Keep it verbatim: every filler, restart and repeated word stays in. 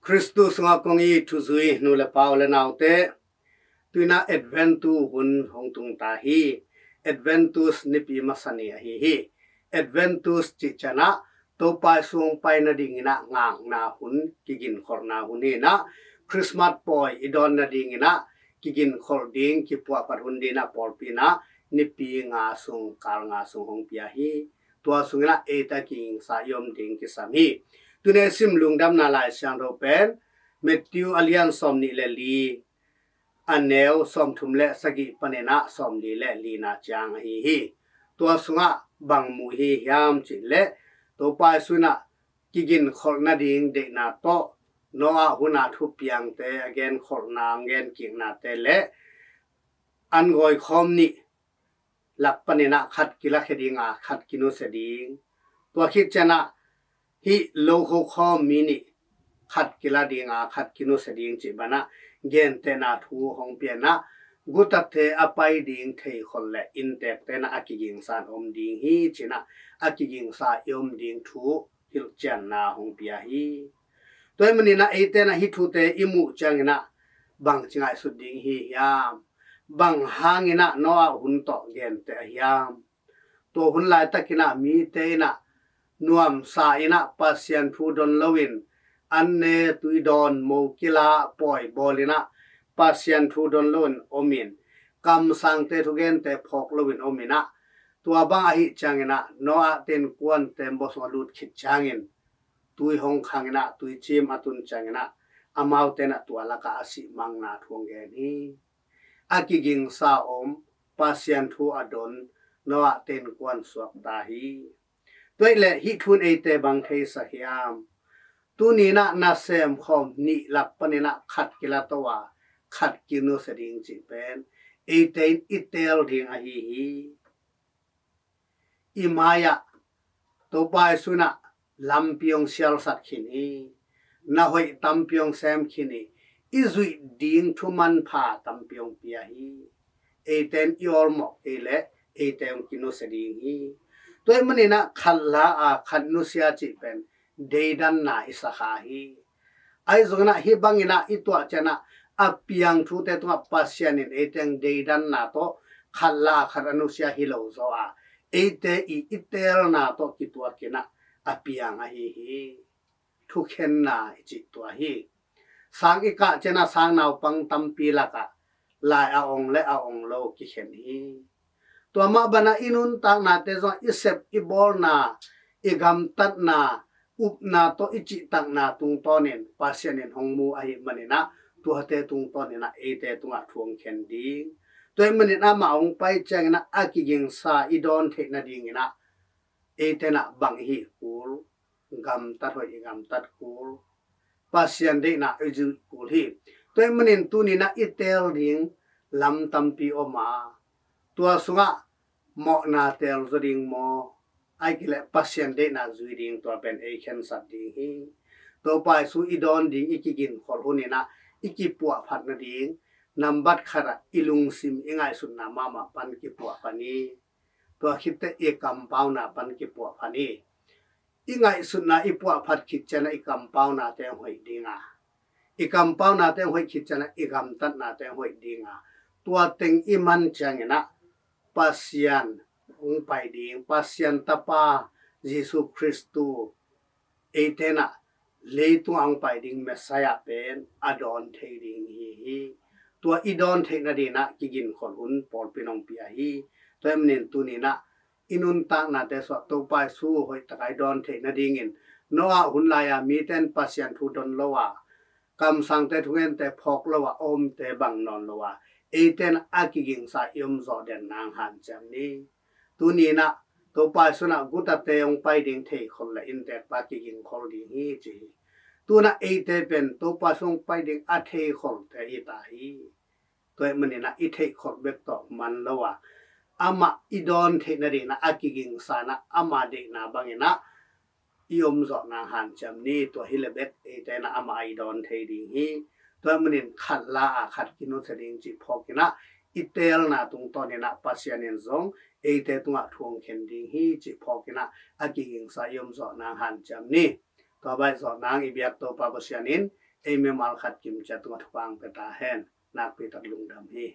Khristu sungah kong it thuzui nu le pa, u le naute, tu-in ah Adventu hun hong tung ta hi. Adventus nipi masa ni ahi hi. Adventus cih ciangin ah Topa Jesu hong pai nadingin ah ngakna hun, kiginkholhna hun hi-in ah, Christmas pawi i dawn nadingin ah kiginkholh ding, kipuahphat hun dingin ah pawlpi in ah nipi nga sung, kal nga sung hong pia hi. Tua sungin ah eite a kigingsa i om ding kisam hi. Tu-in ah i sim Lungdamna Lai Siangtho pen Matthew a lian sawmnih le li, a neu sawmthum le sagih panin ah sawmli le lina ciang ahi hi. Tua sungah bang mu i hi hiam cih leh, Topa Jesu in ah kiginkholh nading deihna tawh Noah hun a thupiangte a genkholhna, a genkiknate le an gawi khawm nih lak panin ah khat kilakhia ding a, khat kinusia ding. Tua khit ciangin ah hih lo kho khawm mi nih khat kila ding a, khat kinusia ding cih banah gentehna thu hong pia-in ah, gutate a pai ding theikhol le inntekte in ah a kigingsa-in om ding hi ci-in ah a kigingsa i om ding thu hilhcianna hong pia hi. Tua ahih manin ah eite in ah hih thute i muh ciangin ah bangci ngaihsut ding i hi hiam? Bang hangin ah Noah hun tawh genteh a hiam? Tua hun laitakin ah mite in ah nuamsa in ah Pasian thu don loin, an ne, tui dawn, mo kila, pawi bawl in ah Pasian thu don loin om in, kamsangte thugente phawk loin om in ah, tua bang ahih ciangin ah Noah te innkuan teembaw sungah lut khit ciangin tui hong khang in ah, tuicim a tun ciangin ah amaute in ah tua lakah a sihmangna thu hong gen hi. A kigingsa om, Pasian thu a don Noah te innkuan suakta hi. Tua ahih leh hih thu in eite bang theisak hiam? Tuni-in ah nasem khawm nih lak panin ah khat kilato a, khat kinusia ding cih pen eite in i teel ding ahi hi. I mai-ah Topa Jesu in ah lampi hong sialsak khin hi. Na hoih tampi hong sem khin hi. I zuih ding thu manpha tampi hong pia hi. Eite in i awlmawh kei leh eite hong kinusia ding hi. Tua ahih manin ah khat la a, khat nusia cih pen deidanna i sa kha hi. Ahi zongin ah hih bangin ah i tuah ciangin ah a piang thute tungah Pasian in eite hong deidanna tawh khat la a, khat a nusia hi lo zaw a, eite i, i teelna tawh kituakin ah a piang ahi hi. Thukhenna i cih tua hi. Sang i kah ciangin ah sang naupang tampi lakah lai a ong le a ong lo kikhen hi. Tua mah banah i nuntaknate zong, i sep i bawlna, i gamtatna, upna tawh i cihtakna tungtawnin Pasian in hong mu ahih manin ah tuate tungtawnin ah eite tungah thu hong khen ding. Tua ahih manin amah hong pai ciangin ah a kigingsa i dawn theih nadingin ah eite in ah bang i hih kul? Gamtat hoih i gamtat kul, Pasian deihna i zuih kul hi. Tua ahih manin tuni-in ah i teel ding lam tampi om a, tua sungah mawhna teel zaw ding maw, ahih kei leh Pasian deihna zui ding, tua pen ei khensat ding hi. Topa Jesu i dawn ding i kiginkholh hun-in ah i kipuahphat nading, nambat khat ah i lungsim, i ngaihsutna mahmah pan kipuahphat ni. Tua khit teh i kampauna pan kipuahphat ni. I ngaihsutna i puahphat khit ciangin ah i kampaunate hong hoih ding a, i kampaunate hong hoih khit ciangin ah i gamtatnate hong hoih ding a, tua teng i man ciangin ah Pasian hong pai ding, Pasian Tapa Jesu Khristu, eite in ah leitungah hong pai ding Messiah pen a dawn thei ding i hi hi. Tua i dawn theih nadingin ah kiginkholh hun pawlpi in hong pia hi. Tua ahih manin tuni-in ah i nuntaknate sungah Topa Jesu hoihtak a i dawn theih nadingin, Noah hun lai-a mite in Pasian thu don lo a, kamsangte thugente phawk lo a a omte bang nawn lo a, eite in a kigingsa i om zawh den nang hanciam ni. Tuni-in ah Topa Jesu in ah gutate hong pai ding theikhol le inntekpa kigingkhol ding hi ci hi. Tu-in ah eite pen Topa Jesu hong pai ding a theikholte hi ta hi. Tua ahih manin ah i theihkholh bek tawh man lo a, amah i dawn theih nadingin ah a kigingsa-in ah ama deihna bangin ah i om zawh nang hanciam ni. Tua hi leh bek eite in ah amah i dawn thei ding hi. Tua ahih manin khat la a, khat kinusia ding cih phawkin ah i teelna tungtawnin ah Pasian in zong eite tungah thu hong khen ding hi cih phawkin ah a kigingsa i om zawh nang hanciam ni. Tua baih zawh nang i biak Topa Pasian in Ei mimal khat kimciat tungah thupha hong pia ta hen. Nakpi tak lungdam hi.